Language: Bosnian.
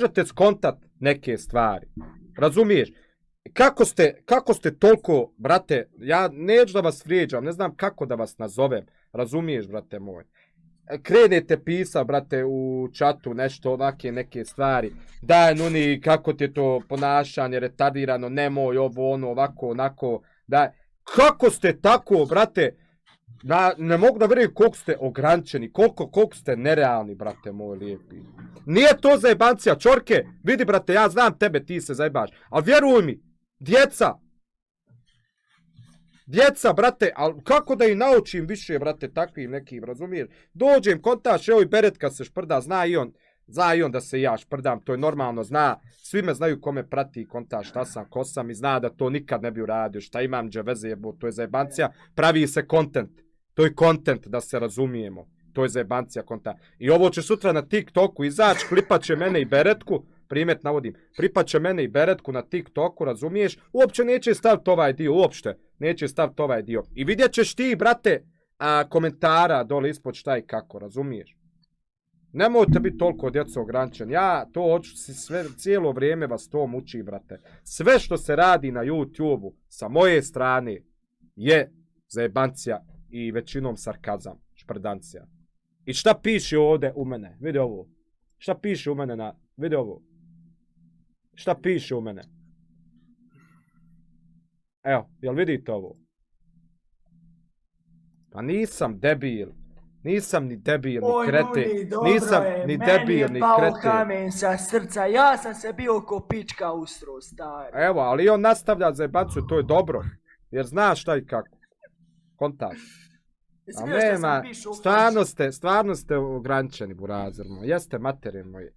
možete skontat neke stvari. Razumiješ? Kako ste toliko, brate, ja neću da vas vrijeđam, ne znam kako da vas nazovem. Razumiješ, brate moj? Krenete pisa, brate, u čatu nešto, neke stvari. Daj, Nuni, kako ti je to ponašanje retardirano, nemoj ovo, ono, ovako, onako. Daj. Kako ste tako, brate, ne mogu da vjerujem koliko ste ograničeni, koliko ste nerealni, brate moj lijepi. Nije to zajebancija, čorke, vidi, brate, ja znam tebe, ti se zajebaš, ali vjeruj mi, djeca, brate, ali kako da ih naučim više, brate, takvim nekim, razumiješ? Dođem, kontaš, evo i Beretka se šprda, zna i on da se i ja šprdam, to je normalno, svi me znaju kome prati kontaš, šta sam, ko sam i zna da to nikad ne bi uradio, šta imam dževeze jebo, to je zajebancija, pravi se kontent, to je kontent da se razumijemo, to je zajebancija konta. I ovo će sutra na TikToku izaći, klipat će mene i Beretku, primjet navodim, pripaće mene i Beretku na TikToku, razumiješ? Uopće neće staviti ovaj dio, uopšte neće staviti ovaj dio. I vidjet ćeš ti, brate, komentara dole ispod šta i kako, razumiješ? Nemojte biti toliko djeco ograničen. Ja to hoću, cijelo vrijeme vas to muči, brate. Sve što se radi na YouTube-u sa moje strane je zajebancija i većinom sarkazam, šprdancija. I šta piše ovdje u mene? Vidi ovo. Šta piše u mene vidi ovo. Šta piše u mene? Evo, jel vidite ovo? Pa nisam debil. Nisam ni debil, ni krete. Nisam ni debil, ni krete. Meni je pao kamen sa srca. Ja sam se bio ko pička ustro, stari. Evo, ali on nastavlja zajebancu, to je dobro. Jer znaš šta i kako. Kontaš. A nema, stvarno ste ograničeni, burazer moj. Jeste materije moje.